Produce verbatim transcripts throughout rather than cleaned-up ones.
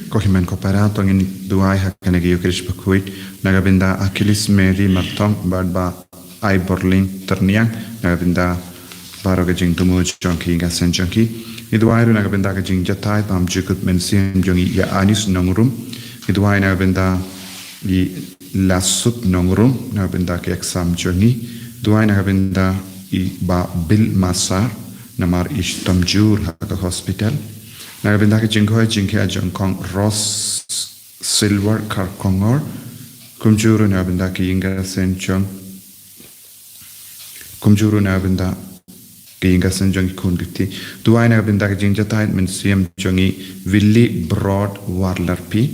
Ko hynmen ko para, to ngin duwai ha kane ka Eucharist bakhuid na ka bynta Achilles Mary Martong bad Bah Aiborling Tyrniang, na ka bynta baroh ka jingthmu jong ki, ïing ki sem jong ki. Ngi duwai ruh na ka bynta ka jingjahthait Bam Jacob Mynsiem jong ngi, ïa Anis Nongrum. Ngi duwai na ka bynta i Lasuk Nongrum na ka bynta ka exam jong ngi. Duwai na ka bynta i Bah Bill Masar namar i shitom jur ha ka hospital. Na ka bynta ka jingkhoi jingkhia jong Kong Ross Silver Kharkongor. Kumjuh ruh na ka bynta ki, ïing ki sem jong, kumjuh ruh na ka bynta ki, ïing ki sem jong ki khun ki kti. Duwai na ka bynta ka jingjahthait mynsiem jong i Willy Broad Warlerpi.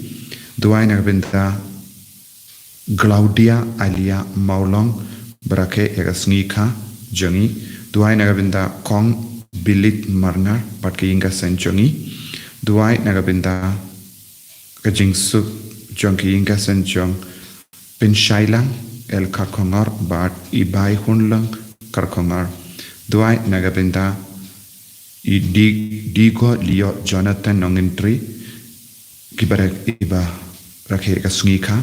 Duwai na ka bynta Claudia Alia Mawlong, ba rakhe ïa ka sngi kha jong i. Duwai na ka bynta Kong Bilik Marnar bad ki, ïing ki sem jong i. Duwai na ka bynta ka jingsuk jong ki, ïing ki sem jong Pynshailang L Kharkongor bad i Bai Hunlang Kharkongor. Duwai na ka bynta i Di-, Digo Lio Jonathan Nongintri, ki ba rak-, i ba rakhe ka sngi kha.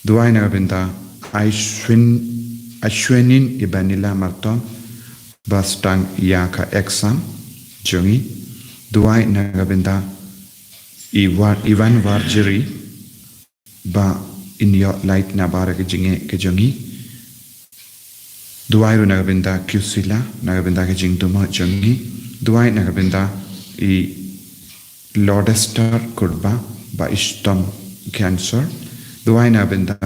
Duwai na ka bynta Aishwin, Aishwinin Ibanila Martong, ba sdang ïa ka exam jong i. Duwai na ka bynta i Wa-, Ivan Warjiri, ba in ïoh lait na baroh ka jingeh ka jong i. Duwai ruh na ka bynta Kusila, na ka bynta ka jingthmu jong i. Duwai na ka bynta i Lodester Kurba, ba i shitom cancer. Duwai na ka bynta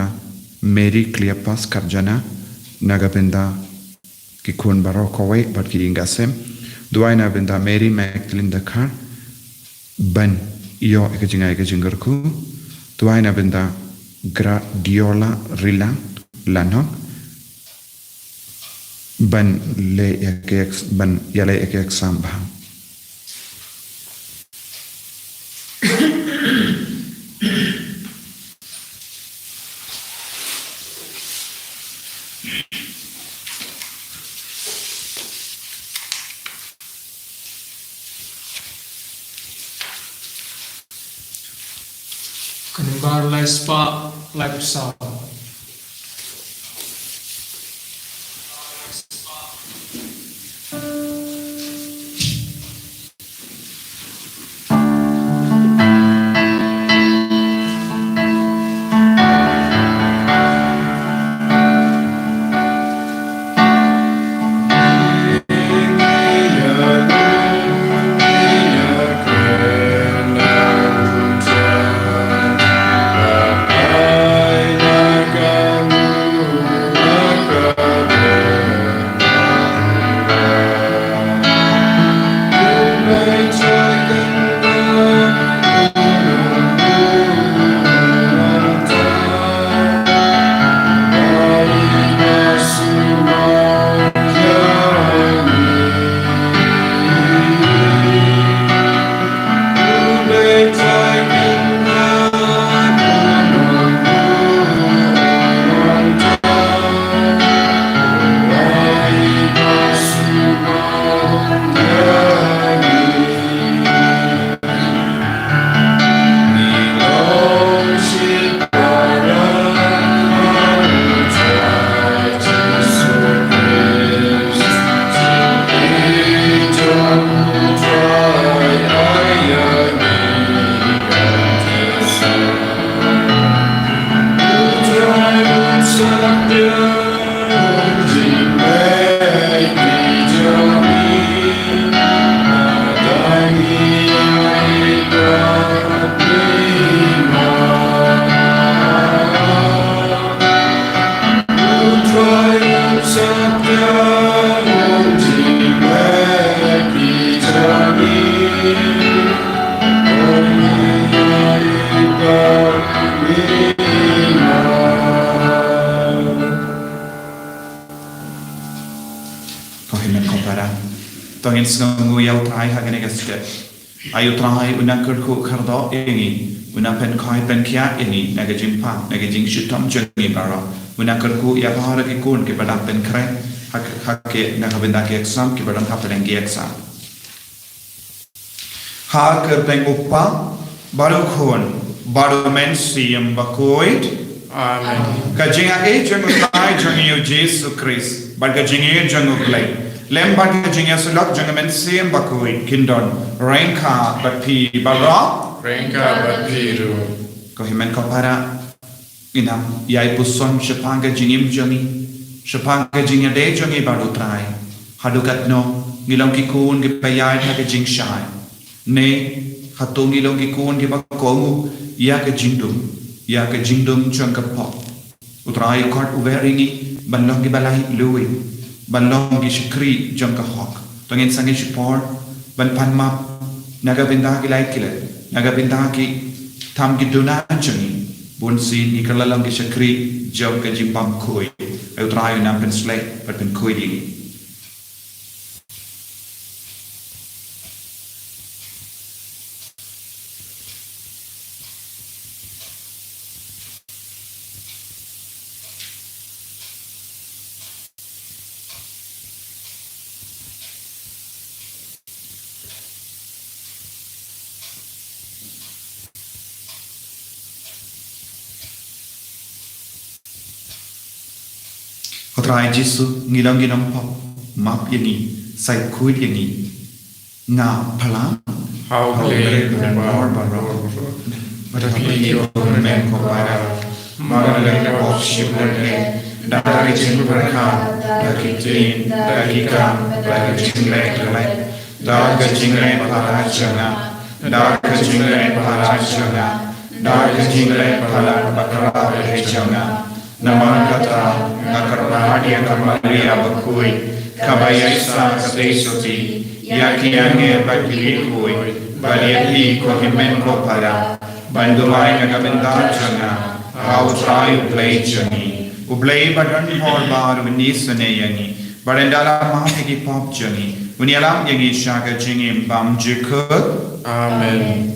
Mary Cleopas Karjana, na ka bynta ki khun baroh kawei bad ki, ïing ki sem. Duwai na ka bynta Mary Magdalene Dkhar, ban ïoh ïa ka jingai ka jingkyrkhu. Duwai na ka bynta Gradiola Rilang Lanok, ban leh ïa ka ex-, ban ïaleh ïa ka exam bha. Kynbar lai spah lai phew saw. Ko hynmen ko para, to ngin sngewnguh ïa U Trai ha kane ka step. Ai U Trai, u na kyrkhu kyrdoh ïa ngi, u na pynkhoi pynkhiah ïa ngi na ka jingpang, na ka jingshitom jong ngi baroh, u na kyrkhu ïa baroh ki khun kiba dang pynkhreh ha, ha ki, na ka bynta ki exam, kiba dang hapdeng ki exam. Ha ka kyrteng U Kpa, bad u Khun, bad u Mynsiem Bakhuid. Amen. Ka jingïaid jong u Trai jong ngi u Jisu Khrist, bad ka jingïeit jong u Blei, lem bad ka jingïasyllok jong u Mynsiem Bakhuid, kin don ryngkat bad phi baroh. Ryngkat bad phi ruh. Ko hynmen ko para, ngin ïai puson shaphang ka jingim jong ngi, shaphang ka jingïadei jong ngi bad u Trai. Haduh katno ngi long ki khun kiba ïaid ha ka jingshai? Ne hato ngi long ki khun kiba kohnguh ïa ka jingdum, ïa ka jingdum jong ka pop? U Trai u khot uwei ïa ngi ban long kiba laitluid, ban long ki shakri jong ka hok. To ngin sangeh shipor ban pan map na ka bynta ki lait ki lait, na ka bynta ki tam ki duna jong ngi. Bunsien ngi kylla long ki shakri jong ka jingbymkhuid. Ai u Trai un nang pynshlei bad pynkhuid ïa ngi. Ko Trai Jisu, ngi long ki nongpop, map ïa ngi, sa khuid ïa ngi. Nga phylla ha U Blei, U Blei uba don bor baroh. Bad ha phi ko hynmen ko para, ma nga la pop shibun eh, da ka jingpyrkhat, da ki ktien, da ki kam, da ki jingleh kylleng, da ka jingleh palat jong nga, da ka jingleh palat jong nga, da ka jingleh palat bakhraw eh jong nga. Namar kata nga kyrpad ïa ka Maria bakhuid, kaba ïaisah katei sotti ïa ki angel bad ki riewkhuid, bad ïa phi ko hynmen ko para, ban duwai na ka bynta jong nga ha U Trai U Blei jong ngi. U Blei uba don bor baroh un isynei ïa ngi, bad un da la map ïa ki pop jong ngi, un ïalam ïa ngi sha ka jingim bymjukut. Amen.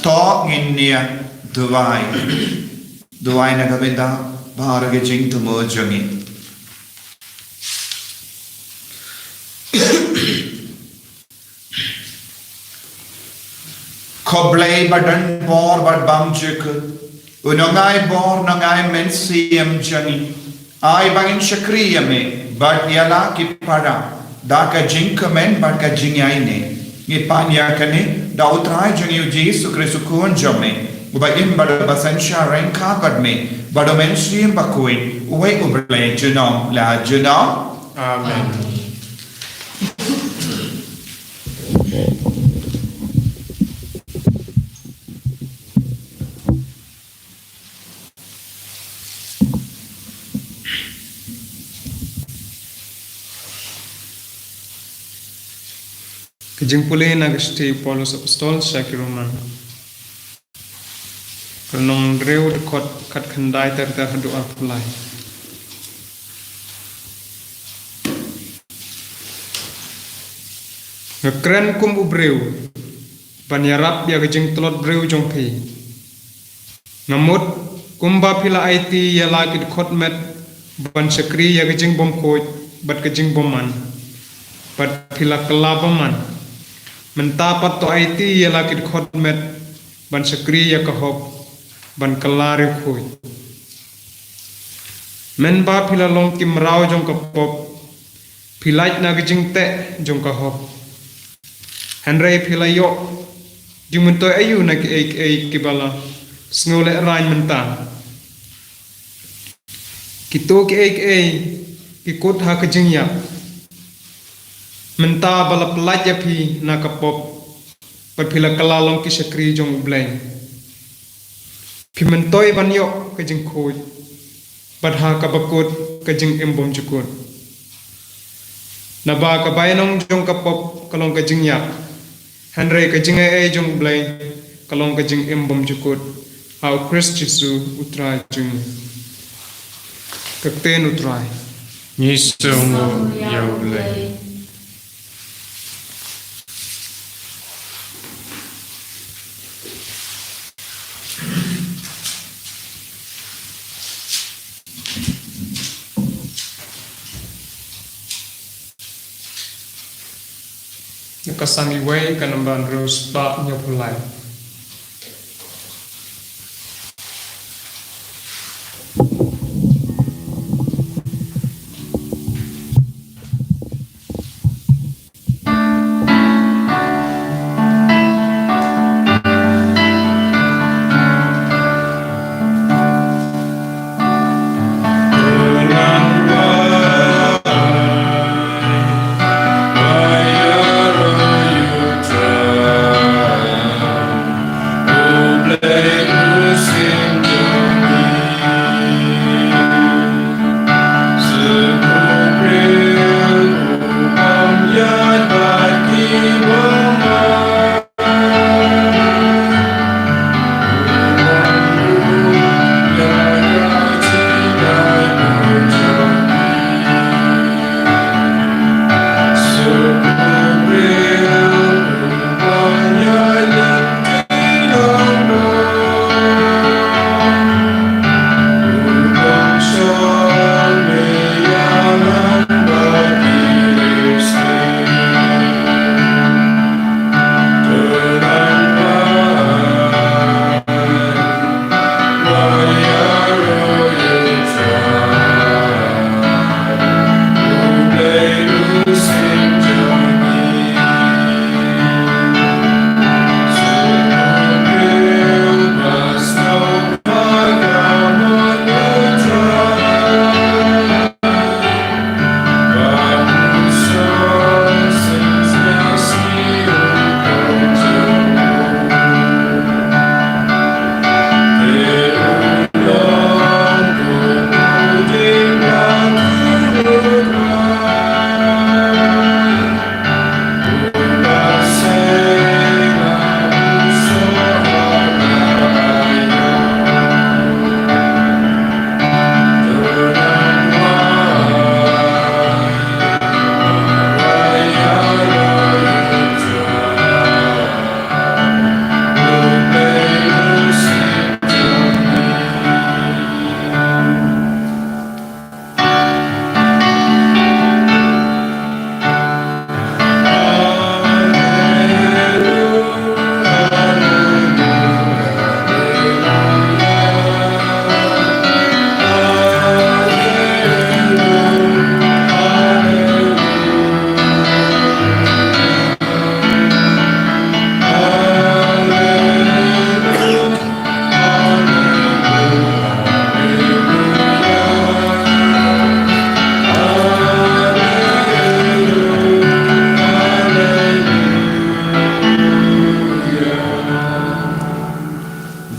To ngin ïa duwai. Duwai na ka bynta baroh ki jingthmu jong ngi. Ko Blei ba don bor bad bymjukut, u nongai bor nongai mynsiem jong ngi, ai ba ngin shakri ïa me bad ïa la ki para da ka jingkmen bad ka jingïaineh. Ngi pan ïa kane da u Trai jong ngi u Jisu Khrist u Khun jong me, uba im bad uba synshar ryngkat bad me bad u Mynsiem Bakhuid, uwei U Blei junom la junom. Amen. Ka jingpule na ka shithi u Paulus Apostol sha ki Roman. Ka lynnong hynriew, dkhot khatkhyndai ter ter haduh arphew lai. Nga kren kum u briew ban ïarap ïa ka jingtlot briew jong phi. Nga mut kumba phi la aiti ïa la ki dkhot met ban shakri ïa ka jingbymkhuid bad ka jingbymman, bad phi la kylla bymman. Mynta pat to aiti ïa la ki dkhot met ban shakri ïa ka hok ban kylla riewkhuid. Mynba phi la long ki mraw jong ka pop, phi lait na ka jingteh jong ka hok. Hynrei phi la ïoh jingmyntoi aïu na kiei kiei kiba la sngewlehraiñ mynta? Kito kiei kiei ki kut ha ka jingïap. Mynta ba la pyllait ïa phi na ka pop, bad phi la kylla long ki shakri jong U Blei, phi myntoi ban ïoh ka jingkhuid, bad ha kaba kut ka jingim bymjukut. Naba ka bainong jong ka pop ka long ka jingïap, hynrei ka jingaiei jong U Blei ka long ka jingim bymjukut ha U Khrist Jisu U Trai jong ngi. Ka ktien U Trai. Ngi sngewnguh ïa U Blei. Ka Salm wei, ka namba hynriew spah hynñiewphew lai.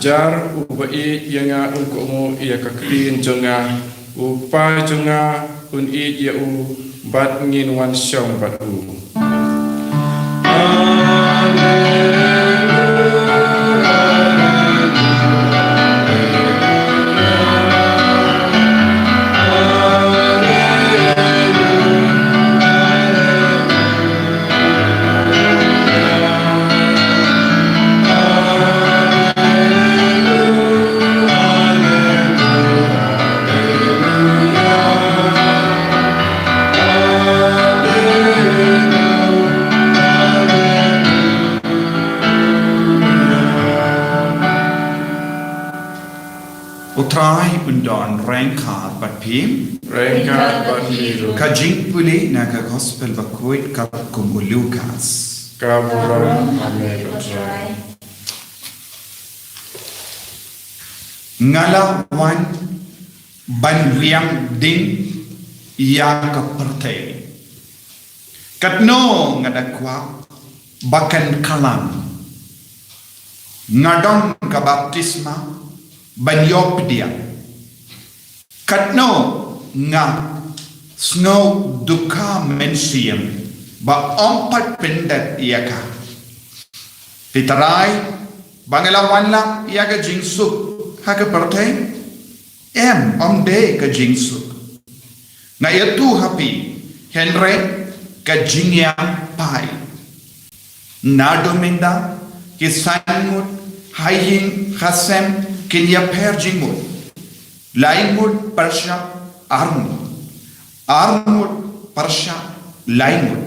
Jar uba ïeit ïa nga un kohnguh ïa ka ktien jong nga, u Kpa jong nga un ïeit ïa u, bad ngin wan shong bad u. Trai un don ryngkat bad phi. Ryngkat bad phi ruh. Ka jingpule na ka Gospel bakhuid katkum u Lukas. Ka burom ha me ko Trai. Nga la wan ban wiang ding ïa ka pyrthei. Katno nga da kwah ba kan khlaiñ. Nga don ka baptisma ban ïoh pdiang. Katno nga sngew duka mynsiem ba ym pat pyndep ïa ka. Phi tharai ba nga la wan lang ïa ka jingsuk ha ka pyrthei? Em, ym dei ka jingsuk. Nga ïathuh ha phi, hynrei ka jingïaid phai. Naduh mynta ki san ngut ha ïing ha sem kin ïapher jingmut. Lai ngut pyrshah ar ngut, ar ngut pyrshah lai ngut.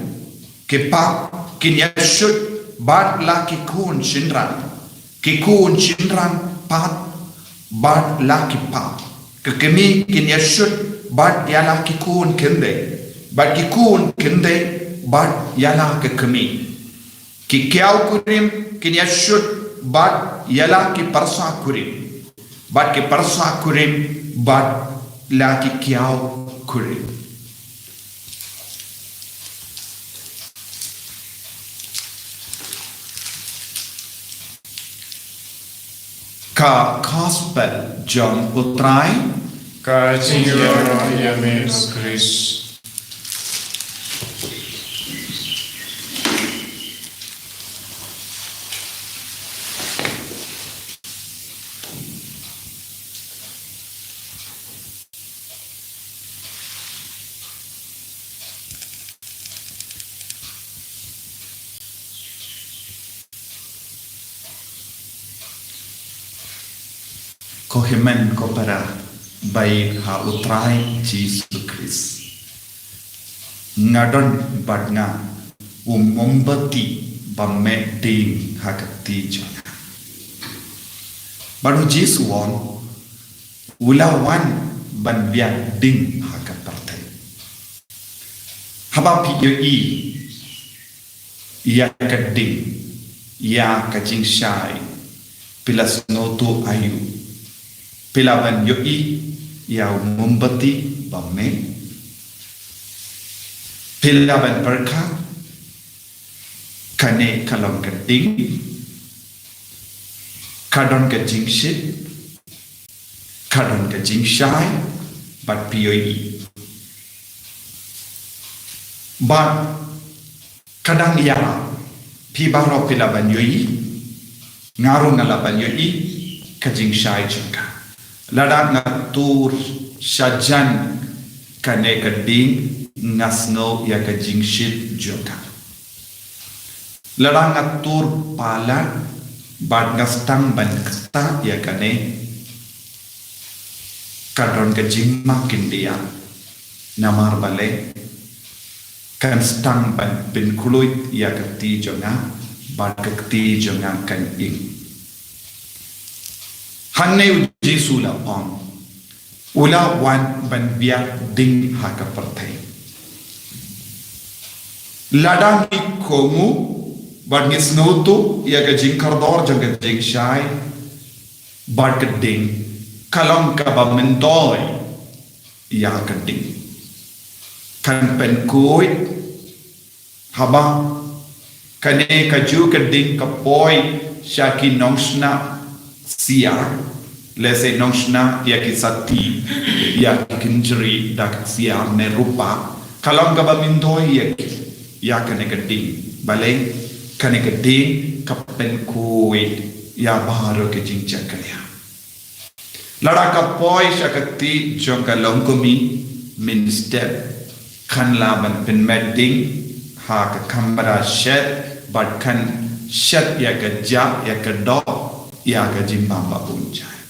Ki paid kin ïashut bad la ki khun shynrang, ki khun shynrang pat bad la ki paid. Ki kmie kin ïashut bad ïa la ki khun khyndai, bad ki khun khyndai bad ïa la ki kmie. Ki kiaw kurim kin ïashut bad ïa la ki pyrsa kurim, bad ki pyrsa kurim bad la ki kiaw kurim. Ka Gospel jong u Trai. Ka jingïaroh ïa me ko Khrist. Ko hynmen ko para ba ïeit ha u Trai Jisu Khrist. Nga don bad nga u mombati ba mih ding ha ka kti jong nga. Bad u Jisu u ong, u la wan ban wiang ding ha ka pyrthei. Haba phi ïohi ïa ka ding, ïa ka jingshai, phi la sngewthuh aïu? Phi lah ban ïohi ïa u mombati ba mih? Phi lah ban pyrkhat kane ka long ka ding, ka don ka jingshit, ka don ka jingshai, bad phi ïohi? Bad ka dang ïa, phi baroh phi lah ban ïohi, nga ruh nga lah ban ïohi ka jingshai jong ka. Lada nga tur shajan kane ka ding, nga sngew ïa ka jingshit jong ka. Lada nga tur palat bad nga sdang ban ktah ïa kane, ka don ka jingma khyndiat. Namar balei? Kan sdang ban pynkhlaiñ ïa ka kti jong nga, bad ka kti jong nga kan ing. Hangne u Jisu u la ong, u la wan ban wiang ding ha ka pyrthei. Lada ngi kohnguh bad ngi sngewthuh ïa ka jingkordor jong ka jingshai bad ka ding, ka long kaba myntoi ïa ka ding. Kan pynkhuid haba kane kajuh ka ding ka poi sha ki nongshna ksiar, lehse nongshna ïa ki sati, ïa ki kynjri da ka ksiar ne rupa, ka long kaba myntoi ïa ki, ïa kane ka ding. Balei? Kane ka ding ka pynkhuid ïa baroh ka jingjaitbynriew. Lada ka poi sha ka kti jong ka longkmie mynstep, kan lah ban pynmih ding ha ka kamra shet bad kan shet ïa ka jah, ïa ka doh, ïa ka jingbam babun jait.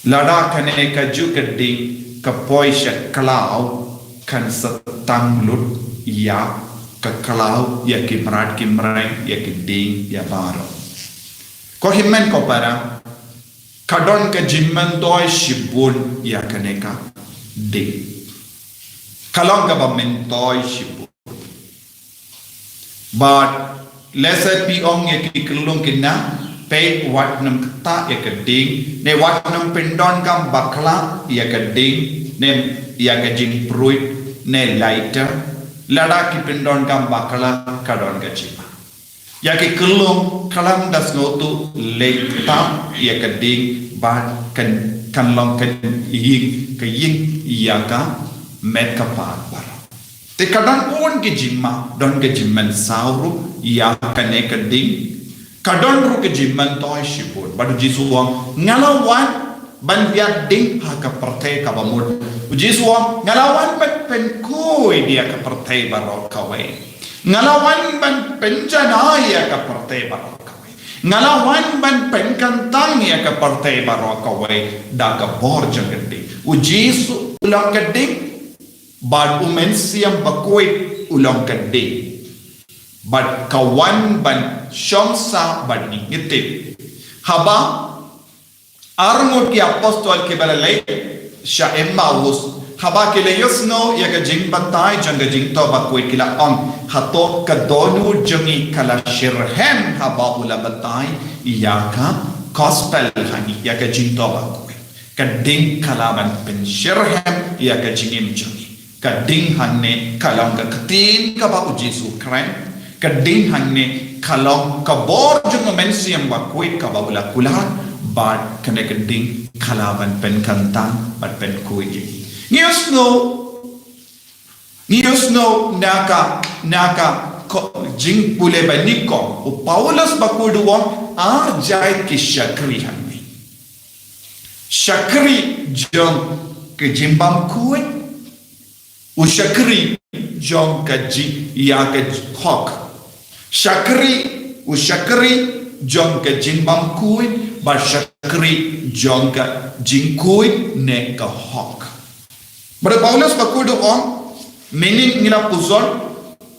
Lada kane kajuh ka ding ka poi sha ka khlaw, kan sa tang lut ïa ka khlaw, ïa ki mrad ki mreng, ïa ki dieng, ïa baroh. Ko hynmen ko para, ka don ka jingmyntoi shibun ïa kane ka ding. Ka long kaba myntoi shibun. Bad lehse phi ong ïa ki khyllung khynnah, peit wat nym ktah ïa ka ding, ne wat nym pyndonkam bakla ïa ka ding, ne ïa ka jingpruid, ne lighter, lada ki pyndonkam bakla ka don ka jingma. Ïa ki khyllung khlem da sngewthuh leh ktah ïa ka ding bad kan, kan long ka ïing, ka ïing ïa ka met ka phad baroh. Te ka don bun ki jingma, don ka jingmynsaw ruh ïa kane ka ding. Ka don ruh ka jingmyntoi shibun. Bad u Jisu u ong, nga la wan ban biar ding ha ka pyrthei kaba mut. U Jisu u ong, nga la wan ban pynkhuid ïa ka pyrthei baroh kawei. Nga la wan ban pynjanai ïa ka pyrthei baroh kawei. Nga la wan ban pynkyntang ïa ka pyrthei baroh kawei da ka bor jong ka ding. U Jisu u long ka ding, bad u Mynsiem Bakhuid u long ka ding. Bad ka wan ban shong sah bad ngi, ngi tip. Haba arngut ki apostol kiba la leit sha Emmaus, haba ki la ïohsngew ïa ka jingbatai jong ka jingthoh bakhuid ki la ong, hato ka dohnud jong ngi ka la shyrkhei haba u la batai ïa ka gospel ha ngi, ïa ka jingthoh bakhuid. Ka ding ka lah ban pynshyrkhei ïa ka jingim jong ngi. Ka ding hangne ka long ka ktien kaba u Jisu u kren. Ka ding hangne ka long ka bor jong u Mynsiem Bakhuid kaba u la kular, bad kane ka ding ka lah ban pynkyntang bad pynkhuid ïa ngi. Ngi ïohsngew, ngi ïohsngew na ka, na ka ko-, jingpule ba nyngkong, u Paulus bakhuid u ong ar jait ki shakri hangne. Shakri jong ka jingbymkhuid, u shakri jong ka jing, ïa ka hok. Shakri, u shakri jong ka jingbymkhuid, bad shakri jong ka jingkhuid ne ka hok. Bad u Paulus bakhuid u ong, mynnin ngi la pyrshang,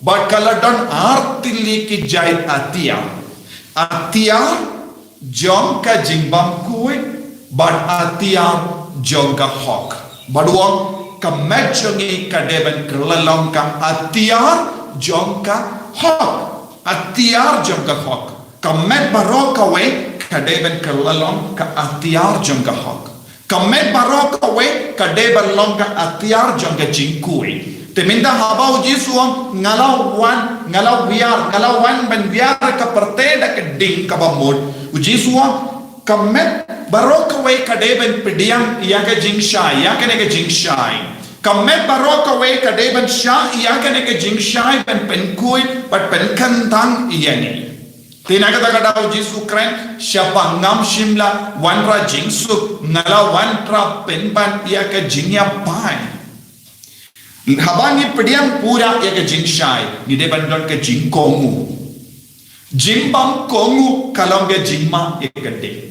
bad ka la don ar tylli ki jait atiar. Atiar jong ka jingbymkhuid, bad atiar jong ka hok. Bad u ong, ka met jong ngi ka dei ban kylla long ka atiar jong ka hok. Atiar jong ka hok. Ka met baroh kawei ka dei ban kylla long ka atiar jong ka hok. Ka met baroh kawei ka dei ban long ka atiar jong ka jingkhuid. Te mynta haba u Jisu u ong, nga la wan, nga la wiar, nga la wan ban wiar ka pyrthei da ka ding kaba mut. U Jisu u ong, ka met baroh kawei ka dei ban pdiang ïa ka jingshai, ïa kane ka jingshai. Ka met baroh kawei ka dei ban shah ïa kane ka jingshai ban pynkhuid, ban pynkyntang ïa ngi. Te na kata ka daw u Jisu u kren, shaphang ngam shym la wanrah jingsuk, nga la wanrah pynban ïa ka jingïapai. Haba ngi pdiang pura ïa ka jingshai, ngi dei ban don ka jingkohnguh. Jingbymkohnguh ka long ka jingma ïa ka ding.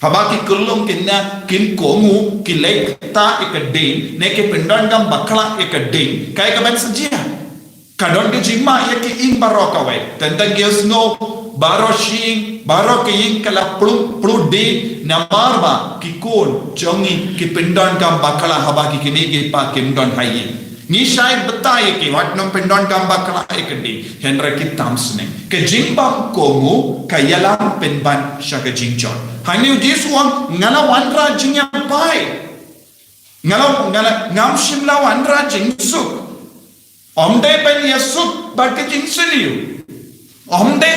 Haba ki khyllung khynnah kin kohnguh, ki leh ktah ïa ka ding, ne ki pyndonkam bakla ïa ka ding, kaei kaban sa jia? Ka don ka jingma ïa ki ïing baroh kawei. Tang ïohsngew baroh shi ïing, baroh ki ïing ka la plu, plu ding, namar ba ki khun jong ngi ki pyndonkam bakla haba ki kmie ki kpa kim don ha ïing. Ngi shai batai ïa ki, wat nym pyndonkam bakla ïa ka ding. Hynrei ki tam sneng. Ka jingbymkohnguh ka ïalam pynban sha ka jingjot. Hangne u Jisu u ong, nga la wanrah jingïapai. Nga la, nga la, ngam shym la wanrah jingsuk. Ym dei ban ïasuk bad ka jingsniew. Ym dei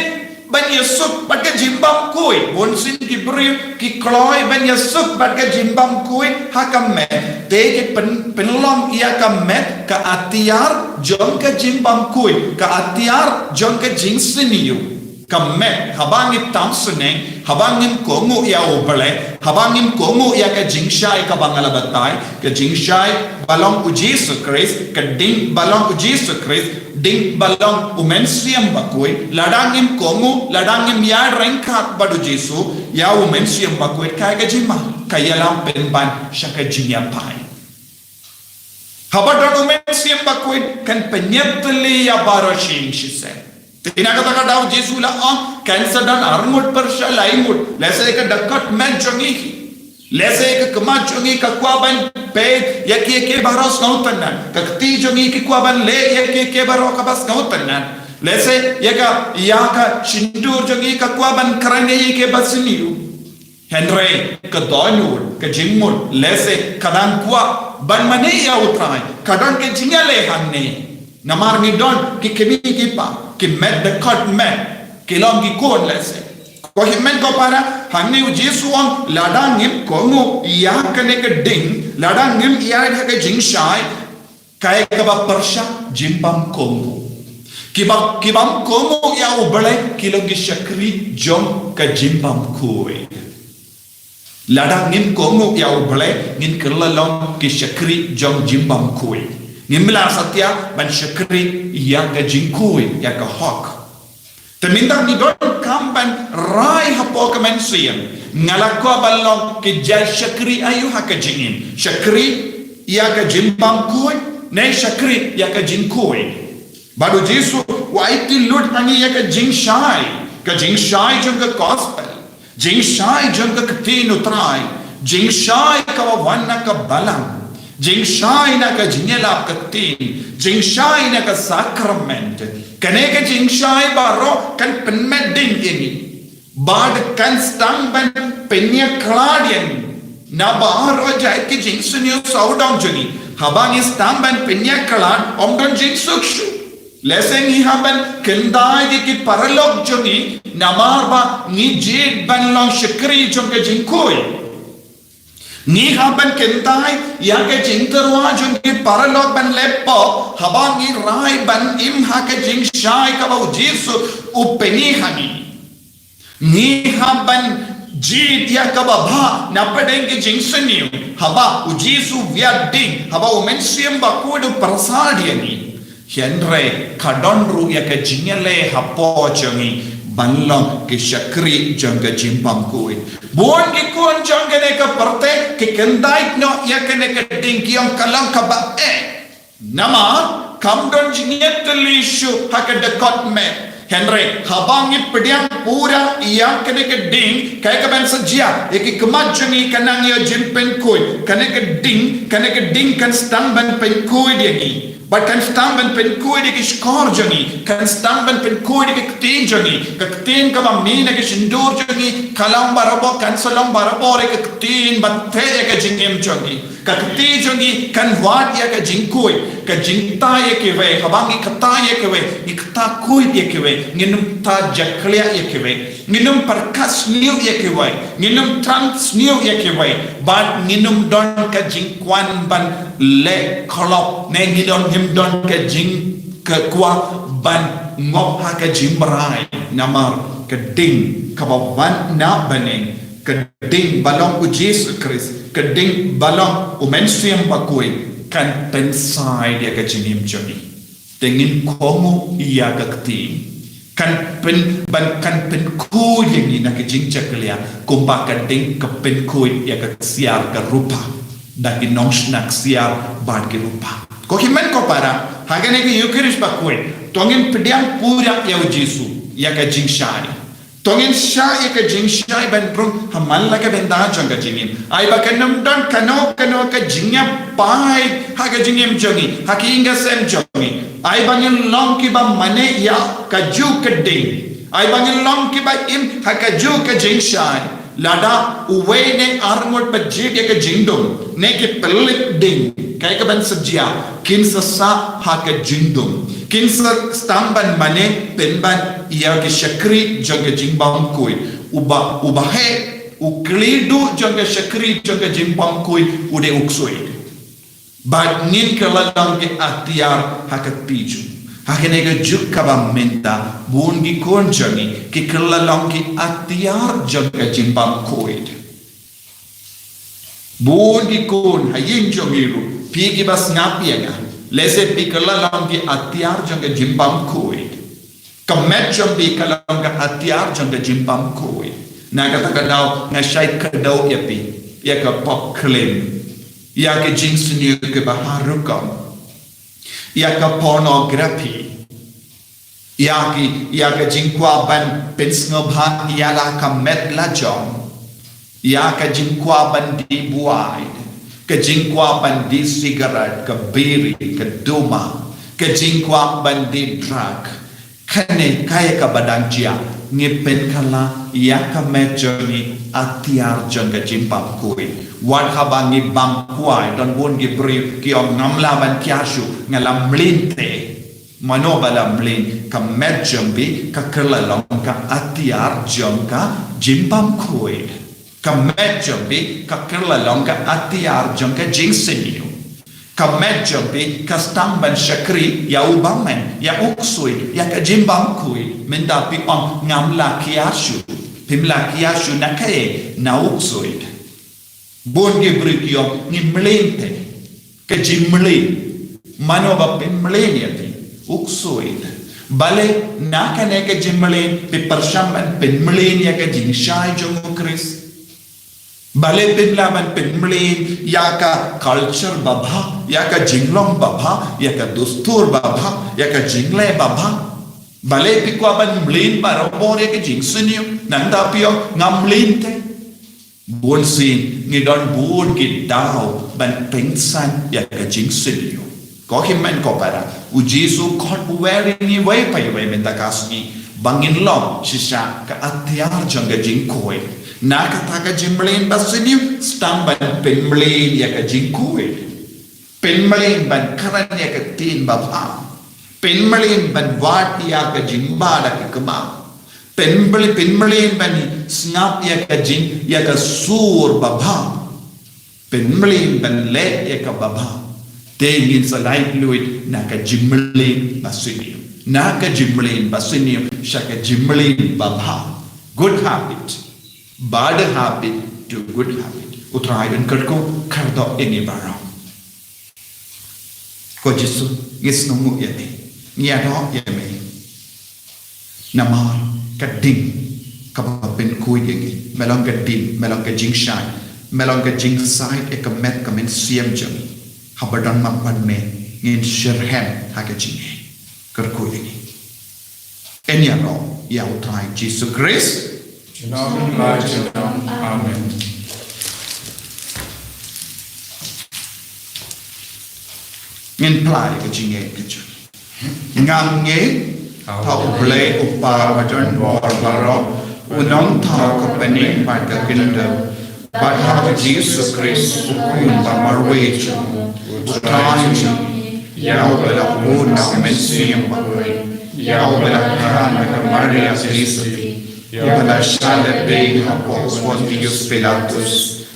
ban ïasuk bad ka jingbymkhuid. Bunsien ki briew ki kloi ban ïasuk bad ka jingbymkhuid ha ka met. Te ki pyn, pynlong ïa ka met ka atiar jong ka jingbymkhuid, ka atiar jong ka jingsniew. Ka met, haba ngi tam sneng, haba ngim kohnguh ïa U Blei, haba ngim kohnguh ïa ka jingshai kaba nga la batai, ka jingshai ba long u Jisu Khrist, ka ding ba long u Jisu Khrist, ding ba long u Mynsiem Bakhuid, lada ngim kohnguh, lada ngim ïaryngkat bad u Jisu, ïa u Mynsiem Bakhuid, kaei ka jingma, ka ïalam pynban sha ka jingïapai. Haba don u Mynsiem Bakhuid kan pynïatylli ïa baroh shi ïing shi sem. Te na kata ka daw u Jisu u la ong, kan sa don arngut pyrshah laingut, lehse ka dkhot met jong ngi hi. Lehse ka khmat jong ngi ka kwah ban peit ïa kiei kiei baroh sngewtynnat. Ka kti jong ngi ki kwah ban leh ïa kiei kiei baroh kaba sngewtynnat. Lehse ïa ka, ïa ka shyntur jong ngi ka kwah ban kren ïa kiei kiei basniew. Hynrei ka dohnud, ka jingmut, lehse ka dang kwah ban mane ïa U Trai. Ka don ka jingïaleh hangne. Namar ngi don ki kmie ki kpa, ki met dkhot met, ki long ki khun lehse. Ko hynmen ko para, hangne U Jisu u ong, lada ngim kohnguh ïa kane ka ding, lada ngim ïaid ha ka jingshai, kaei kaba pyrshah? Jingbymkohnguh. Kiba, ki bym kohnguh ïa U Blei ki long ki shakri jong ka jingbymkhuid. Lada ngim kohnguh ïa U Blei, ngin kylla long ki shakri jong jingbymkhuid. Ngim lah satia ban shakri ïa ka jingkhuid, ïa ka hok. Te mynta ngi donkam ban rai hapoh ka mynsiem. Nga la kwah ban long ki jait shakri aïu ha ka jingim? Shakri ïa ka jingbymkhuid ne shakri ïa ka jingkhuid? Bad U Jisu u aiti lut ha ngi ïa ka jingshai, ka jingshai jong ka gospel, jingshai jong ka ktien U Trai, jingshai kaba wan na ka balang, jingshai na ka jingïalap ka ktien, jingshai na ka sakrament. Kane ka jingshai baroh kan pynmih ding ïa ngi. Bad kan sdang ban pynïakhlad ïa ngi na baroh jait ki jingsniew sawdong jong ngi. Haba ngi sdang ban pynïakhlad, ym don jingsuk shuh. Lehse ngi hap ban kyntait ïa ki paralok jong ngi namar ba ngi jied ban long shakri jong ka jingkhuid. Ngi hap ban kyntait ïa ka jingtyrwa jong ki paralok ban leh pop haba ngi rai ban im ha ka jingshai kaba U Jisu u pyni ha ngi. Ngi hap ban jied ïa kaba bha na pdeng ki jingsniew haba U Jisu u ïaid ding, haba U Mynsiem Bakhuid u pyrsad ïa ngi. Hynrei ka don ruh ïa ka jingïaleh hapoh jong ngi ban long ki shakri jong ka jingbymkhuid. Bun ki khun jong kane ka pyrthei ki kyntait noh ïa kane ka ding, ki ong ka long kaba eh. Namar kam don jingïatylli shuh ha ka dkhot met. Hynrei haba ngi pdiang pura ïa kane ka ding, kaei kaban sa jia? Ïa ki khmat jong ngi kan nang ïoh jingpynkhuid. Kane ka ding, kane ka ding kan sdang ban pynkhuid ïa ngi. Bad kan sdang ban pynkhuid ïa ki shkor jong ngi, kan sdang ban pynkhuid ïa ki ktien jong ngi. Ka ktien kaba mih na ki shyntur jong ngi ka long barabor, kan sa long barabor ïa ka ktien ba teh ïa ka jingim jong ngi. Ka kti jong ngi kan wad ïa ka jingkhuid, ka jingkta ïa kiwei. Haba ngi kta ïa kiwei, ngi kta khuid ïa kiwei, ngin ym kta jakhlia ïa kiwei. Ngin ym pyrkhat sniew ïa kiwei, ngin ym thrang sniew ïa kiwei, bad ngin ym don ka jingkwah ban leh khlop, ne ngin ym don ka jing, ka kwah ban ngop ha ka jingbrai, namar ka ding kaba wan na bneng, ka ding ba long U Jisu Khrist, ka ding ba long U Mynsiem Bakhuid, kan pynsaid ïa ka jingim jong ngi. Te ngin kohnguh ïa ka ktien. Kan pyn, ban kan pynkhuid ïa ngi na ka jingjakhlia, kumba ka ding ka pynkhuid ïa ka ksiar ka rupa, da ki nongsynshar ksiar bad ki rupa. Ko hynmen ko para, ha kane ka Eukharist Bakhuid, to ngin pdiang pura ïa U Jisu, ïa ka jingshai. To ngin shah ïa ka jingshai ban rung ha man la ka bynta jong ka jingim. Ai ba kan ym don kano kano ka jingïapait ha ka jingim jong ngi, ha ka ïing ka sem jong ngi. Ai ba ngin long kiba mane ïa kajuh ka ding. Ai ba ngin long kiba im ha kajuh ka jingshai. Lada uwei ne arngut ba jied ïa ka jingdum, ne ki pynlip ding, kaei kaban sa jia? Kin sa sah ha ka jingdum. Kin sa sdang ban mane pynban ïa ki shakri jong ka jingbymkhuid. Uba, uba heh, u khlieh duh jong ka shakri jong ka jingbymkhuid u dei u ksuid. Bad ngin kylla long ki atiar ha ka kti jong. Ha kane ka juk kaba mynta, bun ki khun jong ngi ki kylla long ki atiar jong ka jingbymkhuid. Bun ki khun ha ïing jong ngi ruh, phi kiba sngap ïa nga, lehse phi kylla long ki atiar jong ka jingbymkhuid. Ka met jong phi ka long ka atiar jong ka jingbymkhuid. Na kata ka daw nga shait kdew ïa phi ïa ka pop klim, ïa ka jingsniew kaba har rukom, ïa ka pornography, ïa ki, ïa ka jingkwah ban pynsngewbha ïa la ka met la jong. Ïa ka jingkwah ban die buaid, ka jingkwah ban die sigaret, ka biri, ka duma, ka jingkwah ban die drug. Kane kaei kaba dang jia, ngi pynkylla ïa ka met jong ngi atiar jong ka jingbam khuid. Wat haba ngi bam kwai, don bun ki briew ki ong ngam lah ban kiar shuh, nga la mlien te. Mano ba la mlien? Ka met jong phi ka kylla long ka atiar jong ka jingbam khuid. Ka met jong phi ka kylla long ka atiar jong ka jingsniew. Ka met jong phi ka sdang ban shakri ïa u bymman, ïa u ksuid, ïa ka jingbam khuid. Mynta phi ong ngam lah kiar shuh. Phim lah kiar shuh na kaei? Na u ksuid. Bun ki briew ki ong ngi mlien te. Ka jingmlien. Mano ba pynmlien ïa phi? U ksuid. Balei na kane ka jingmlien phi pyrshang ban pynmlien ïa ka jingshai jong u Khrist? Balei phim lah ban pynmlien ïa ka culture babha, ïa ka jinglong babha, ïa ka dustur babha, ïa ka jingleh babha? Balei phi kwah ban mlien barabor ïa ka jingsniew? Nangta phi ong ngam mlien te. Bun sien ngi don bun ki daw ban pynsan ïa ka jingsniew. Ko hynmen ko para, u Jisu khot u wer ïa ngi iwei pa iwei mynta ka sngi ba ngin long shisha ka atiar jong ka jingkhuid. Na kata ka jingmlien basniew, sdang ban pynmlien ïa ka jingkhuid. Pynmlien ban kren ïa ka ktien babha. Pynmlien ban wad ïa ka jingbam da ki kmie. Pynmlien, pynmlien ban sngap ïa ka jing, ïa ka sur babha. Pynmlien ban leh ïa ka babha. Te ngin sa lait luid na ka jingmlien basniew. Na ka jingmlien basniew sha ka jingmlien babha. Good habit. Bad habit to good habit. U Trai un kyrkhu kyrdoh ïa ngi baroh. Ko Jisu, ngi sngewnguh ïa me. Ngi ïaroh ïa me. Namar ka ding kaba pynkhuid ïa ngi, me long ka ding, me long ka jingshai, me long ka jingshai ïa ka met ka mynsiem jong ngi. Haba don ma ban me, ngin shitrhem ha ka jingeh. Kyrkhu ïa ngi. Ïaroh ïa u Trai Jisu Khrist. Junom la junom. Amen. Ngin plie ka jingngeit ka jong ngi. Nga ngeit ha U Blei U Kpa badonbor baroh, U Nongthaw ka bneng bad ka kyndon, bad ha U Jisu Khrist U Khun ba marwei jong U Trai jong ngi, ïa uba la bud na U Mynsiem Bakhuid, ïa uba la kha na ka Maria Theisotti, ïa uba la shah lehbeiñ hapoh u Pontius Pilatus,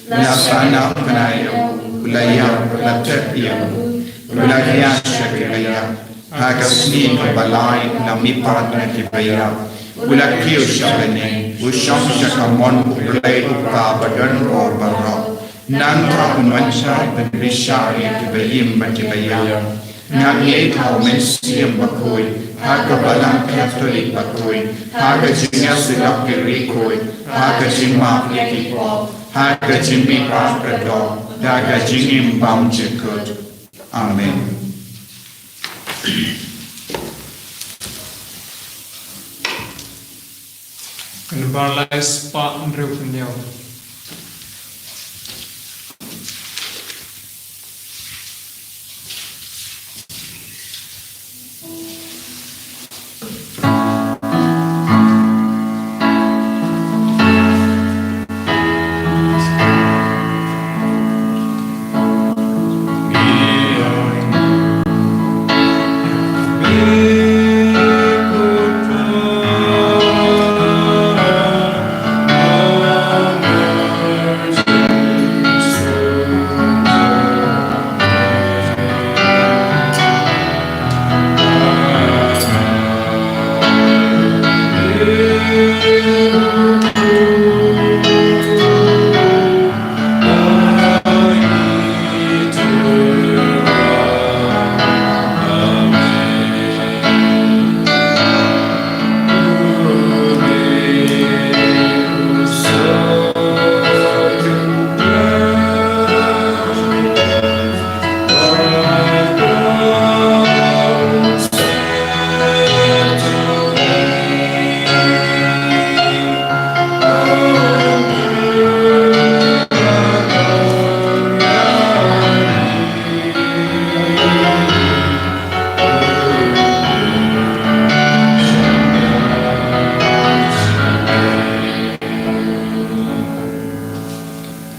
u la sahnarphna ïa u, u la ïap, u la tep ïa u, u la hiar sha ki ba ïap, ha ka sngi kaba lai u la mihpat na ki ba ïap, u la kiew sha bneng, u shong sha kamon U Blei U Kpa badonbor baroh. Nangta un wan shai ban bishar ïa ki ba im bad ki ba ïap. Nga ngeit ha U Mynsiem Bakhuid, ha ka Balang Katholik bakhuid, ha ka jingïasyllok ki riewkhuid, ha ka jingmap ïa ki pop, ha ka jingmihpat ka doh, da ka jingim bymjukut. Amen. Kynbar lai spah hynriew phew hynñiew.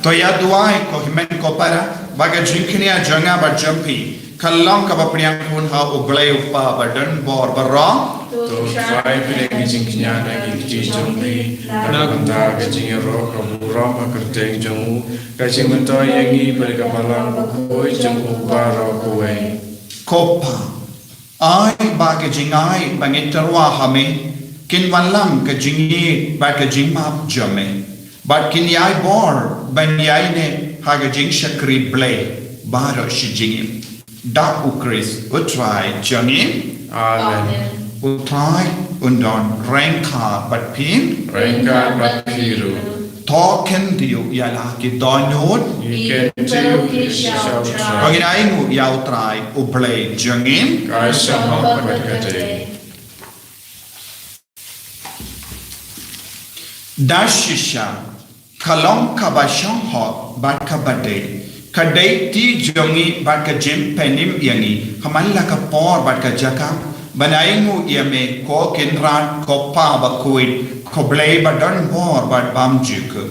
To ïa duwai ko hynmen ko para, ba ka jingkñia jong nga bad jong phi ka long kaba pdiang khun ha U Blei U Kpa ba don bor baroh. To Trai phi leh ka jingkñia na ki kti jong phi, na ka bynta ka jingïaroh ka burom ha ka kyrteng jong u, ka jingmyntoi ïa ngi bad ka Balang Bakhuid jong u baroh kawei. Ko Pa, ai ba ka jingai ba ngi tyrwa ha me kin wallam ka jingïeit bad ka jingmap jong me, bad kin ïai bor ban ïaineh ha ka jingshakri Blei baroh shi jingim. Da U Khrist U Trai jong ngi. Amen. U Trai un don ryngkat bad phi. Ryngkat bad phi ruh. To khyndiat ïa la ki dohnud. Ngi khyndiat ïa la ki dohnud. Ba ngin ainguh ïa U Trai U Blei jong ngi. Ka shong hok bad ka dei. Da shisha, ka long kaba shong hok bad kaba dei, ka dei kti jong ngi bad ka jingpynim ïa ngi ha man la ka por bad ka jaka, ban ainguh ïa me ko Kynrad, ko Pa Bakhuid, ko Blei ba don bor bad bymjukut.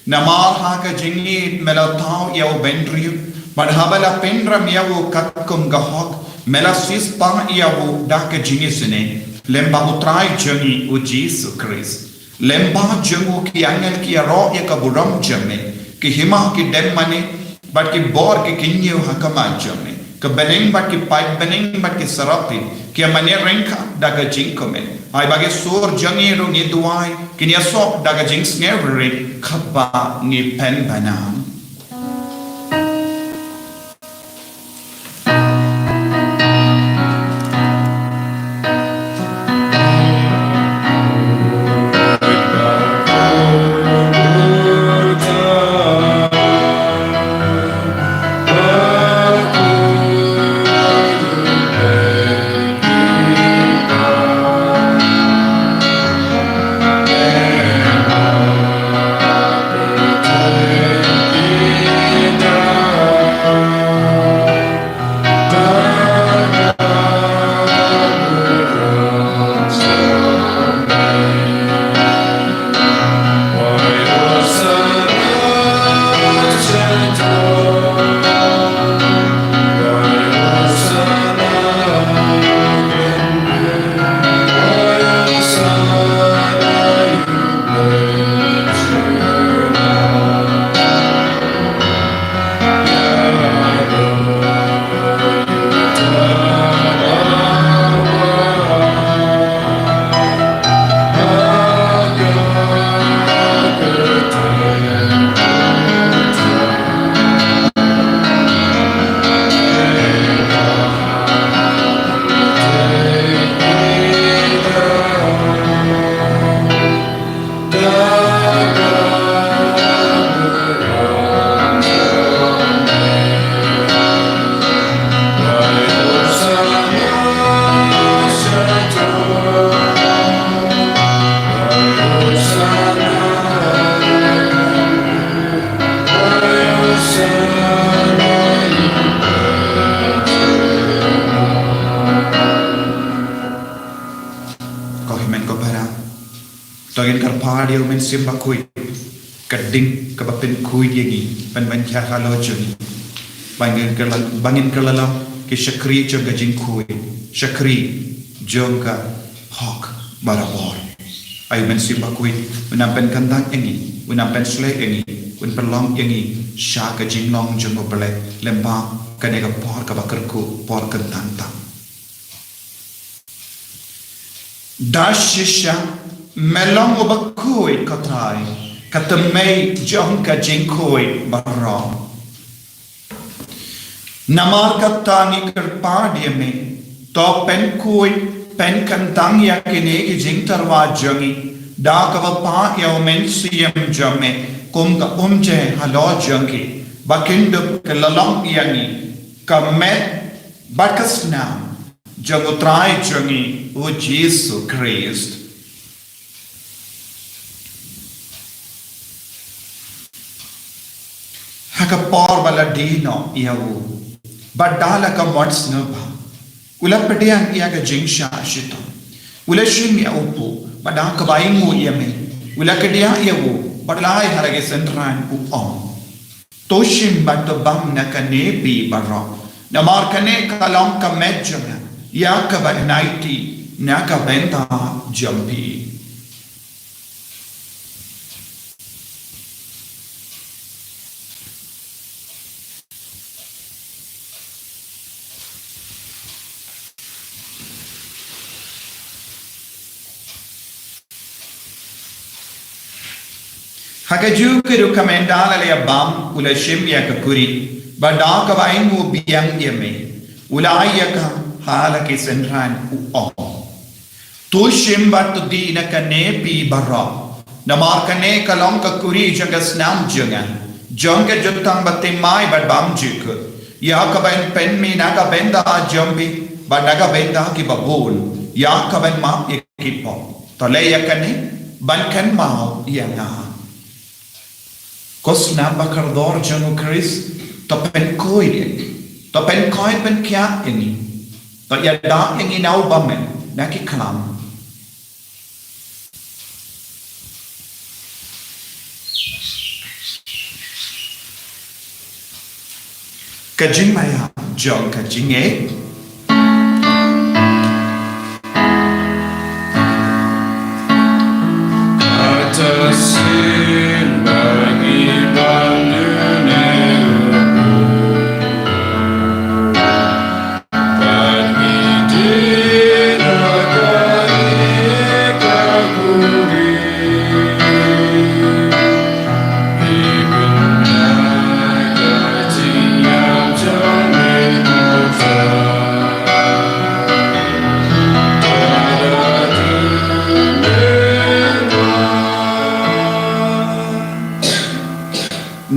Namar ha ka jingïeit me la thaw ïa u bynriew, bad haba la pynrem ïa u katkum ka hok, me la siewspah ïa u da ka jingisynei, lyngba U Trai jong ngi U Jisu Khrist. Lyngba jong u ki angel ki ïaroh ïa ka burom jong me, ki hima ki dem mane, bad ki bor ki kynñiew ha khmat jong me. Ka bneng bad ki paidbneng bad ki seraphi ki ïa mane ryngkat da ka jingkmen. Ai ba ki sur jong ngi ruh ngi duwai kin ïasoh da ka jingsngewrit kaba ngi pynbna. Ko hynmen ko para, to ngin kyrpad ïa U Mynsiem Bakhuid, ka ding kaba pynkhuid ïa ngi, pynbna halor jong ngi, ba ngin kylla-, ba ngin kylla long ki shakri jong ka jingkhuid, shakri jong ka hok barabor. Ai U Mynsiem Bakhuid, un nang pynkyntang ïa ngi, un nang pynshlei ïa ngi, un pynlong ïa ngi sha ka jinglong jong U Blei lyngba kane ka por kaba kyrkhu, por kyntang tam. Da shisha me long uba khuid, ko Trai, ka tymmen jong ka jingkhuid baroh. Namar kata ngi kyrpad ïa me, to pynkhuid, pynkyntang ïa kine ki jingtyrwa jong ngi da kaba pah ïa U Mynsiem jong me kum ka umjai halor jong ki, ba kin dup ka la long ïa ngi ka met bad ka snam jong U Trai jong ngi U Jisu Khrist. Ha ka por ba la die noh ïa u, bad da la ka mon sngewbha, u la pdiang ïa ka jingshah shitom, u la shim ïa u kpu, bad da kaba ainguh ïa me, u la kdiah ïa u, bad la ai ha la ki synran, u ong: To shim bad to bam na kane phi baroh. Namar kane ka long ka met jong nga, ïa kaba nang ïaid na ka bynta jong phi. Ha kajuh ka rukom, ynda la ïa bam, u la shim ïa ka kuri, bad da kaba ainguh biang ïa me, u la ai ïa ka ha la ki synran, u ong: To shim bad to dih na kane phi baroh. Namar kane ka long ka kuri jong ka snam jong nga, jong ka jutang bathymmai bad bymjukut, ïa kaba yn pynmih na ka bynta jong phi bad na ka bynta kiba bun, ïa kaba yn map ïa ki pop. To leh ïa kane ban kynmaw ïa nga. Ko snam ba kordor jong u Khrist, to pynkhuid ïa ngi, to pynkhuid pynkhiah ïa ngi, to ïada ïa ngi na u bymman na ki khlam. Ka jingmaïa jong ka jingngeit.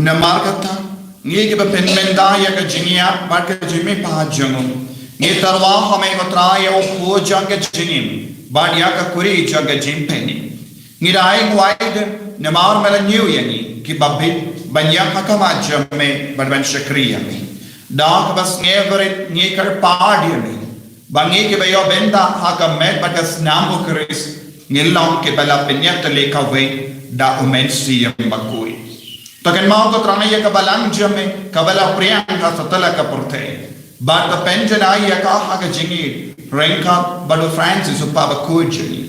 Namar kata, ngi kiba pynmynta ïa ka jingïap bad ka jingmihpat jong u, ngi tyrwa ha me ko Trai ïa u pud jong ka jingim bad ïa ka kuri jong ka jingpynim. Ngi da ai nguai de, namar me la ñiew ïa ngi kiba bit ban ïap ha khmat jong me bad ban shakri ïa me. Da kaba sngewrit ngi kyrpad ïa me, ba ngi kiba ïoh bynta ha ka met bad ka snam u Khrist, ngin long kiba la pynïap tylli kawei da u Mynsiem Bakhuid. To kynmaw ko Trai ïa ka balang jong me kaba la phriang ha satlak ka pyrthei, bad to pynjanai ïa ka ha ka jingïeit ryngkat bad u Francis u Papa bakhuid jong ngi,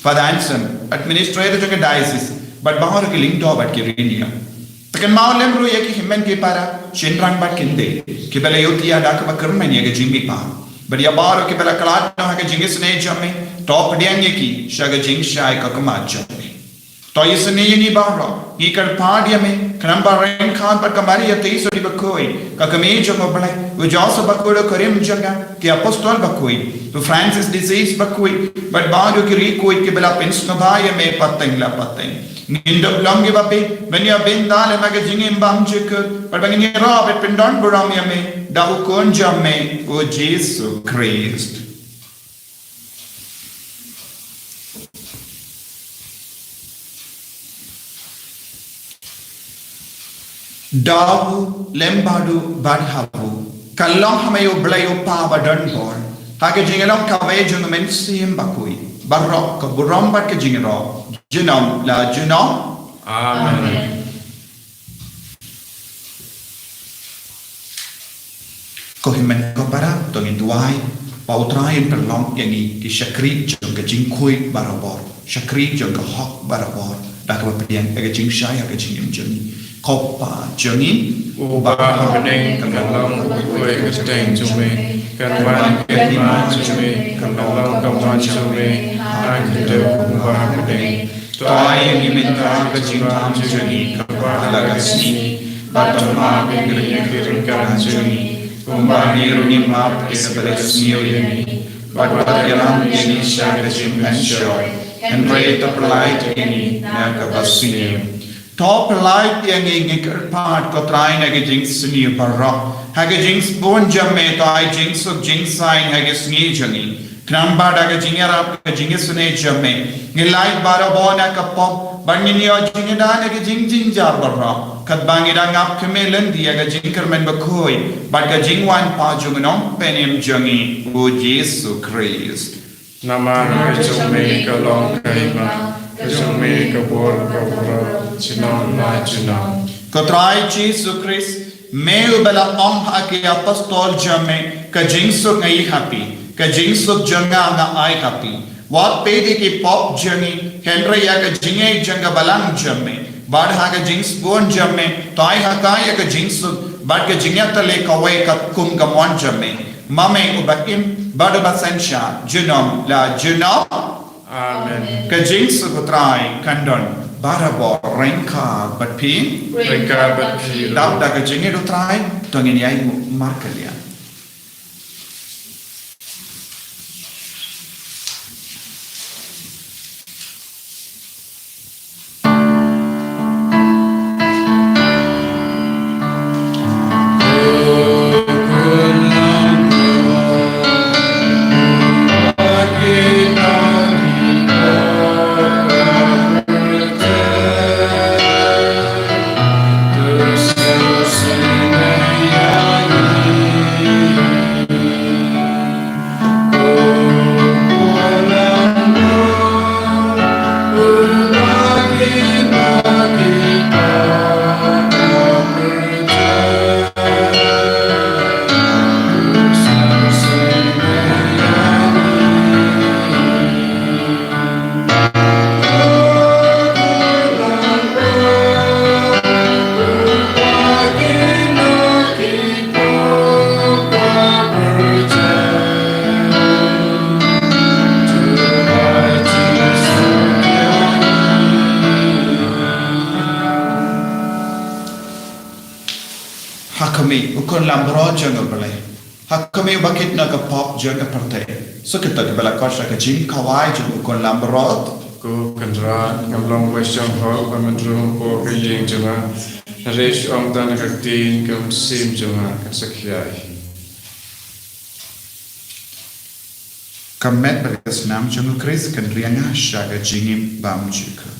Father Anson, Administrator jong ka Diocese, bad baroh ki lyngdoh bad ki riewniam. To kynmaw lem ruh ïa ki hynmen ki para, shynrang bad ki khyndai, kiba la ïohthiah da kaba kyrmen ïa ka jingmihpat. Bad ïa baroh kiba la khlad noh ha ka jingisynei jong me, to pdiang ïa ki sha ka jingshai khmat jong me. To isynei ïa ngi baroh, ngi kyrpad ïa me, khnang ba ryngkat bad ka Maria Theisotti bakhuid, ka Kmie jong u Blei, u Joseph bakhuid u kurim jong nga, ki Apostol bakhuid, u Francis de Assisi bakhuid, bad baroh ki riewkhuid kiba la pynsngewbha ïa me pateng la pateng, ngin dup long kiba bit ban ïoh bynta lem ha ka jingim bymjukut, bad ba ngin ïaroh bad pyndonburom ïa me da u Khun jong me, u Jisu Khrist. Da u lem bad u bad ha u, ka long ha me U Blei U Kpa badonbor, ha ka jinglong kawei jong U Mynsiem Bakhuid, baroh ka burom bad ka jingïaroh junom la junom. Amen. Ko hynmen ko para, to ngin duwai ba U Trai un pynlong ïa ngi ki shakri jong ka jingkhuid barabor, shakri jong ka hok barabor, da kaba pdiang ïa ka jingshai ha ka jingim jong ngi. Ko Pa jong ngi uba ha bneng, kan long kyrteng jong me, kan wan ka hima jong me, kan long ka mon jong me ha ka khyndew kumba ha bneng. To ai ïa ngi mynta ka jingthap jong ngi kaba ha la ka sngi, bad to map ïa ngi ki ryngkat jong ngi, kumba ngi ruh ngi map ïa kiba la sniew ïa ngi, bad wat ïalam ïa ngi sha ka jingpynshoi, hynrei to pyllait ïa ngi na kaba sniew. To pyllait ïa ngi, ngi kyrpad ko Trai, na ka jingsniew baroh, ha ka jingsbun jong me to ai jingsuk jingsaiñ ha ka sngi jong ngi. Khnang ba da ka jingïarap ka jingisynei jong me, ngin lait barabor na ka pop, bad ngin ïoh jingïada na ka jingjynjar baroh, katba ngi dang ap kmie lynti ïa ka jingkyrmen bakhuid bad ka jingwan pat jong U Nongpynim jong ngi, U Jisu Khrist. Namar ka jong me ka long ka hima, ka jong me ka bor ka burom, junom la junom. Ko Trai Jisu Khrist, me uba la ong ha ki apostol jong me, ka jingsuk nga ai ha phi, ka jingsuk jong nga nga ai ha phi. Wat peit ïa ki pop jong ngi, hynrei ïa ka jingngeit jong ka balang jong me. Bad ha ka jingsbun jong me, to ai ha ka ïa ka jingsuk, bad ka jingïatylli kawei katkum ka mon jong me. Ma me uba im, bad uba synshar, junom la junom. Amen. Ka jingsuk u Trai kan don barabor ryngkat bad phi. Ryngkat bad phi. Dap da ka jingngeit u Trai, to ngin ïai markylliang. Ha khmih, u khun langbrot jong U Blei. Ha khmih, uba kit na ka pop jong ka pyrthei. Sa kito kiba la koit sha ka jingkhawai jong u khun langbrot. Ko Kynrad, ngam long ba shong hok ban myn rung hapoh ka ïing jong nga. Hynrei shu ong tang da ka ktien, ka mynsiem jong nga kan sa khia hi. Ka met bad ka snam jong U Khrist kan riang nga sha ka jingim bymjukut.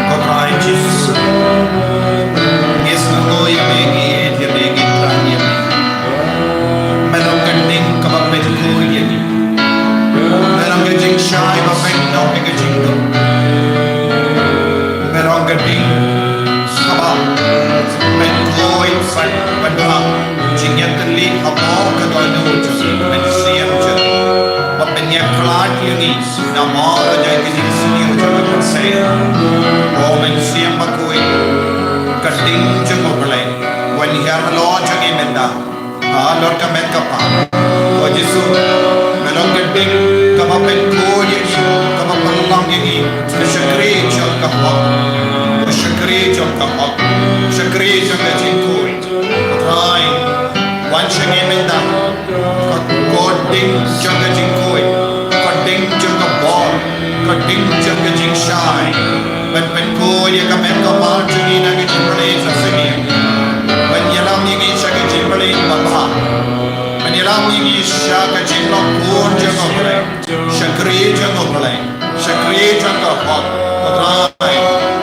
Ko Trai Jisu, ngi sngewthuh ïa me, ngi ïeit ïa me, ngi kyrpad ïa me. Me long ka ding kaba pynkuh ïa ngi. Me long ka jingshai ba pynkuh ïa ka jingdum. Me long ka ding kaba pynkuh ïa ka jingdum. Jingïatylli hapoh ka dohnud jong ngi, mynsiem jong ngi. Ba pynïakhlad ïa ngi namar jong ka jingsniew jong ka mynsiem. O Mynsiem Bakhuid, ka ding jong U Blei, wan hiar halor jong ngi mynta. Halor ka met ka phad. Ko Jisu, me long ka ding kaba pynkuh ïa ngi. ïa ngi ka shakri jong ka hok, ka shakri jong ka hok, shakri jong ka jingkhuid. Trai, wan sha ngi mynta. Ka, ka ding jong ka jingkhuid, ka ding jong ka bor, ka ding jong ka jingshai. Ban, ban pynkhuid ïa ka met ka phad jong ngi na ka jingpynim sa shisien. Ban ïalam ïa ngi sha ka jingpynim babha. Ban ïalam ïa ngi sha ka jinglong khun jong U Blei. Shakri jong U Blei. Shakri jong ka hok. Ko Trai,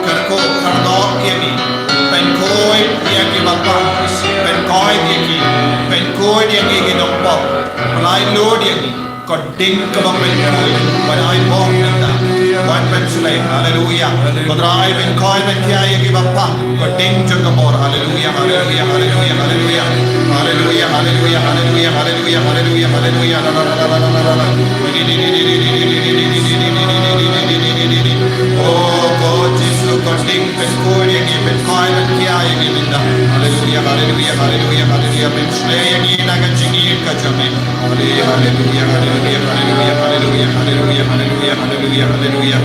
kyrkhu kyrdoh ïa ngi. Pynkhuid ïa ki bapang. Pynkhuid ïa ki. Pynkhuid ïa ngi ki nongpop. Pynlait lut ïa ngi. Ka ding kaba pynkhuid. Ban ai bor mynta. Ban pynshlei. Haleluya. Ko Trai, pynkhuid pynkhiah ïa ki bapang. Ka ding jong ka bor. Haleluya, haleluya, haleluya, haleluya. Haleluya, haleluya, haleluya, haleluya, haleluya, haleluya. Oh God, Jisu, ka ding pynkhuid ïa ngi, pynkhuid pynkhiah ïa ngi mynta. Haleluya, haleluya, haleluya, haleluya. Pynshlei ïa ngi na ka jingim ka jong me. Haleluya, haleluya, haleluya, haleluya.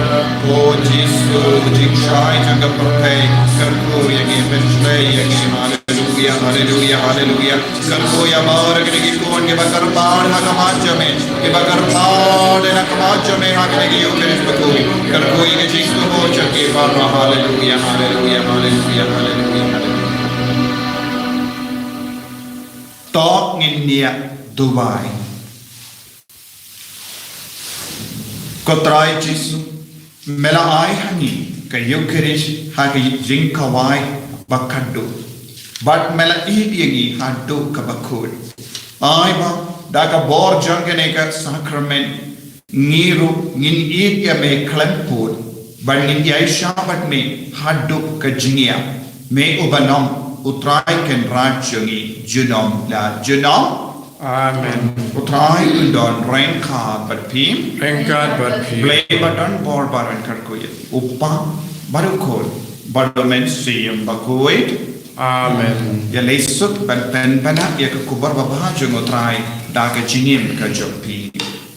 Oh Jisu, jingshai jong ka pyrthei, kyrkhu ïa ngi, pynshlei ïa ngi. Haleluya, haleluya, haleluya. Kyrkhu ïa baroh kine ki khun kiba kyrpad ha khmat jong me, kiba kyrpad ha khmat jong me ha kine ki Ïukharist bakhuid. Kyrkhu ïa ka jingkyrkhu jong ki baroh. Haleluya, haleluya, haleluya, haleluya, haleluya. To ngin ïa duwai. Ko Trai Jisu, me la ai ha ngi ka Ïukharist ha ka jingkhawai ba khatduh. Bad me la ïeit ïa ngi haduh kaba khuid. Ai ba da ka bor jong kane ka sakramen, ngi ruh ngin ïeit ïa me khlem pud, bad ngin ïaishah bad me haduh ka jingïap. Me uba long U Trai Kynrad jong ngi junom la junom. Amen. U Trai un don ryngkat bad phi. Ryngkat bad phi. Blei ba don bor ba ryngkat khuid, U Kpa bad U Khun bad U Mynsiem Bakhuid. Amen. Ïa leit suk ban pynbna ïa ka khubor babha jong U Trai da ka jingim ka jong phi.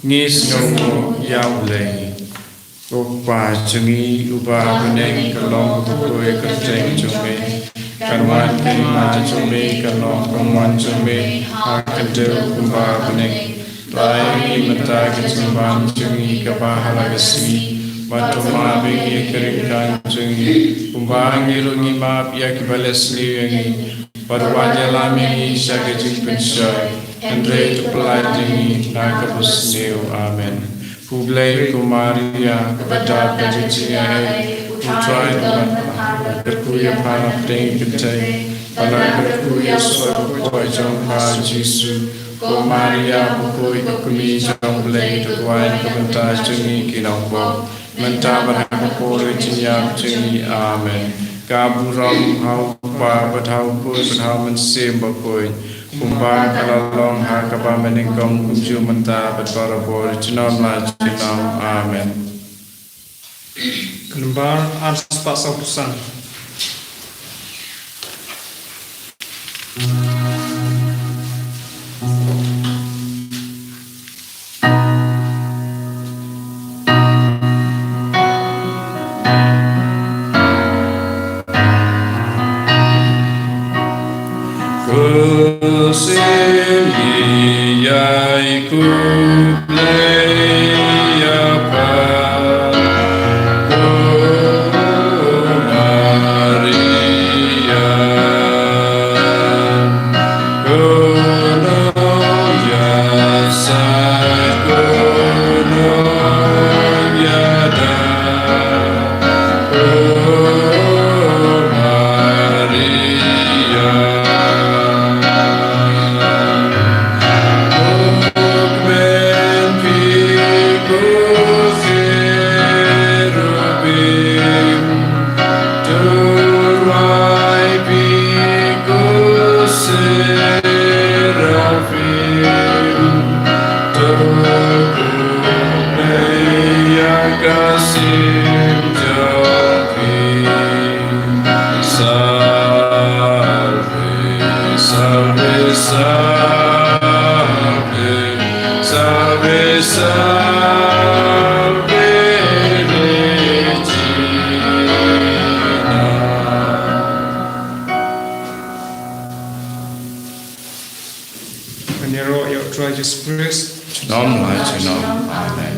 Ngi sngewthuh ïa U Blei. Ko Kpa jong ngi uba ha bneng, ka long ka kyrteng jong me. Kan wan ka hima jong me, kan long ka mon jong me ha ka khyndew kumba ha bneng. Ai ïa ngi mynta ka jingbam jong ngi kaba ha la ka sngi. Bad to map ïa ngi ka ryngkat jong ngi, kumba ngi ruh ngi map ïa kiba leh sniew ïa ngi. Bad wat ïalam ïa ngi sha ka jingpynshoi, hynrei to pyllait ïa ngi na ka basniew. Amen. Khublei ko Maria, kaba dap da ka jingaiei, U Trai u don bad pha. Kyrkhu ïa pha na pdeng ki kynthei, bad kyrkhu ïa u soh bakhraw jong pha Jisu. Ko Maria bakhuid, ka kmie jong U Blei, to duwai na ka bynta jong ngi ki nongpop, mynta bad ha ka por ka jingïap jong ngi. Amen. Ka burom ha U Kpa bad ha U Khun bad ha U Mynsiem Bakhuid, kumba ka la long ha kaba mynnyngkong, kumjuh mynta bad barabor, junom la junom. Amen. Ka nombar ar spah sawphew san. Ko Sing ïa i khublei ïa pha, ko Maria, ko nongïasaid, ko nongïada. Salve, salve, salve, salve, salve. junom. Amen.